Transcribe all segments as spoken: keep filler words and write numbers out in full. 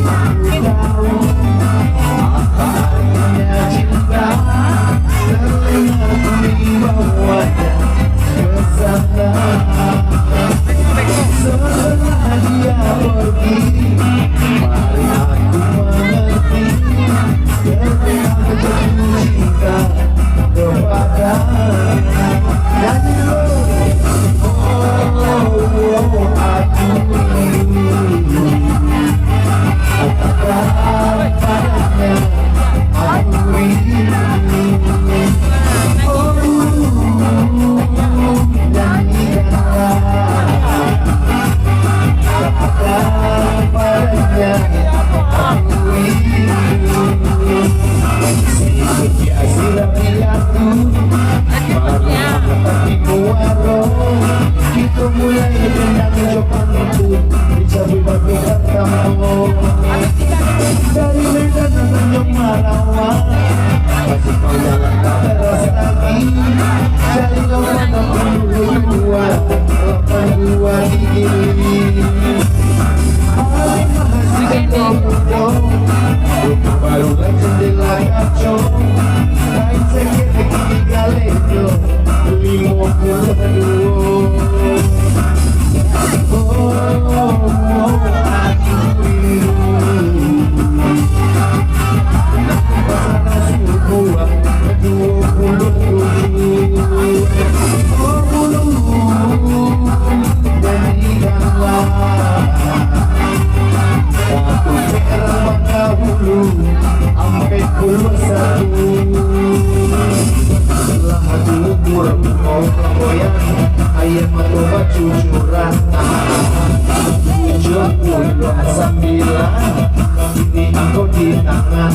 Tahu apa artinya cinta, terlena ku imbau wajah ke sana. Setelah dia pergi, baru aku mengerti, terlena jatuh cinta kepadanya. Nyanyi dulu. Oh, oh, oh, aku rindu. Katakan padanya, aku rindu. Oh, nyanyikanlah. Katakan padanya, aku rindu. Setiap sirap di lagu, baru mangatapi muaro. Kito mulai dengan jo pantun, dicabuik batu katamo. Dari Medan Tanjung Marawa, masih panjang tak beres lagi. Cari lawan aku dulu dua, lapan dua di Gili. Alun mahasiswa mudo, rumah baru lah jendela kaco, kain seger kini galeh jo limo puluah duo. Oh, oh, aku rindu. Pasar subuah duo puluah tujuah. Oh, bulu, nyanyikanlah. Satu perak mangkahulu, ampek puluah satu. Lah gugur bungo flamboyan, aia mato bacucuran. Tujuah puluah sambilan, kini angko di tangan.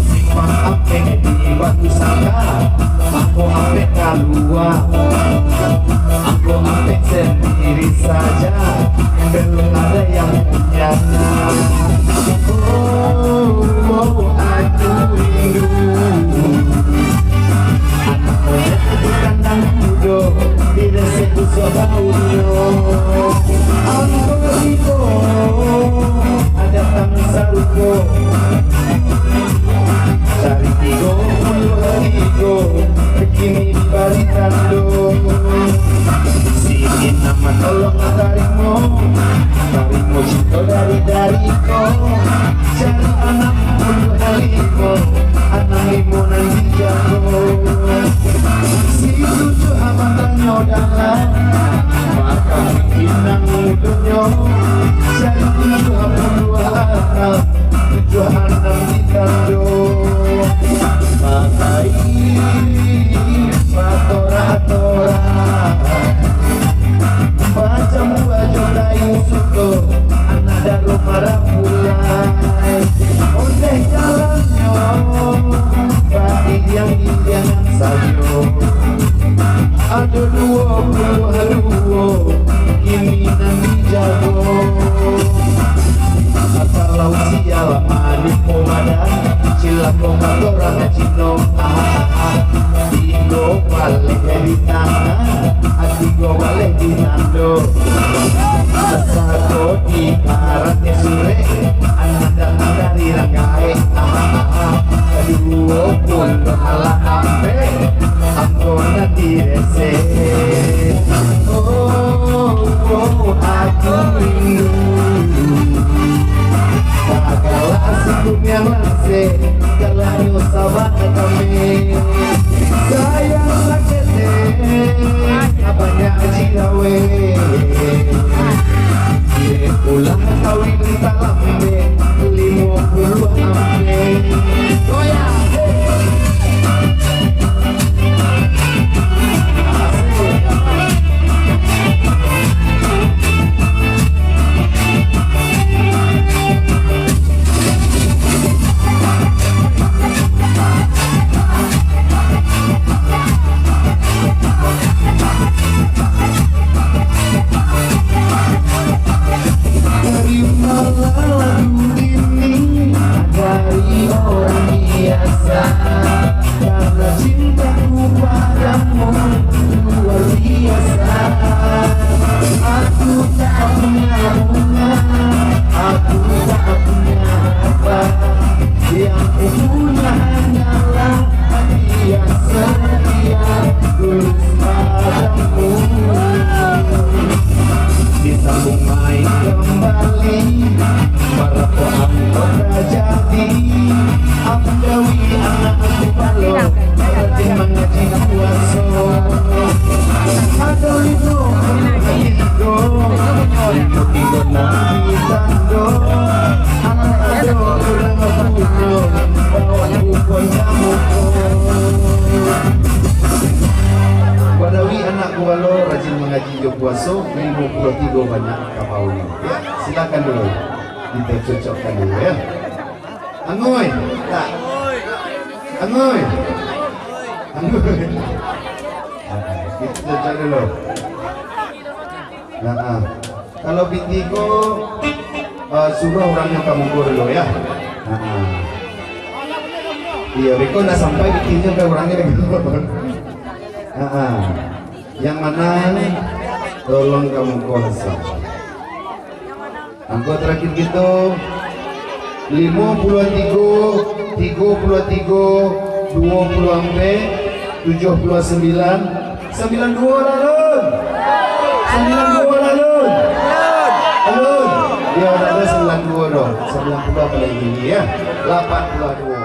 Simpang ampek di Batu Sangka, angko ampek kalua. Angko ampek sendiri saja, belum ada yang punya. Oh, oh, aku rindu. Anak monyet di kandang kudo, diresek usok daunyo. Angko tigo, datang sarupo. Dari tigo puluah tigo, kini dibari tando. Si Inang manolong tarimo, tarimo cinto dari, dari ko. Cari anam puluah limo, anam limo nan dijago. Si tujuah abang tanyo dalam, maka Inang mudonyo, cari tujuah puluah anam, tujuah anam ditando. Pakai patorak-torak, macam buah jo kayu suto, anak daro marah pulai. Ondeh jalannyo, bak iriang-iriangan sajo. Ado duo puluah duo, kini nan dijago. Kalau sial manipu badan, cilako kato urang Cino. Ah, ah, ah. Tigo baleh di tangan, ah, tigo baleh di tando. Sasako di karatnyo surek, anak datang dari Ranggaek. Ah, ah, ah. Duo puluah lah ampek, angko nan diresek. Oh, oh, aku rindu. Tagalak si Kuniang Lansek, galaknyo sabana kami. Sayang sakete, banyak jirawek. Kini ulah kawin talambek, limo puluah ampek. Goyang, hei. Asik. Terimalah Mangaji jo puaso, limo puluah tigo banyak kabaunyo. Ya, silakan dulu. Kita cocokkan dulu, ya. Angoi, tak. Angoi. Angoi. Ah, kita cocok dulu. Nah, ah. Kalau pitih ko, ah, suruah urangnyo ka muko dulu, ya. Nah, ah. Iyo, beko ndak sampai pitihnyo ka urangnyo. Nah, ah. Yang mana? Tolong ka muko asa. Angko terakhir kito, limo puluah tigo, tigo puluah tigo, duo puluah ampek, tujuah puluah sambilan, sambilan duo lah, Lun. Sambilan duo lah, Lun. Alun. Iyo, ado sambilan duo doh. Sambilan puluah paling tinggi, ya. Lapan puluah duo.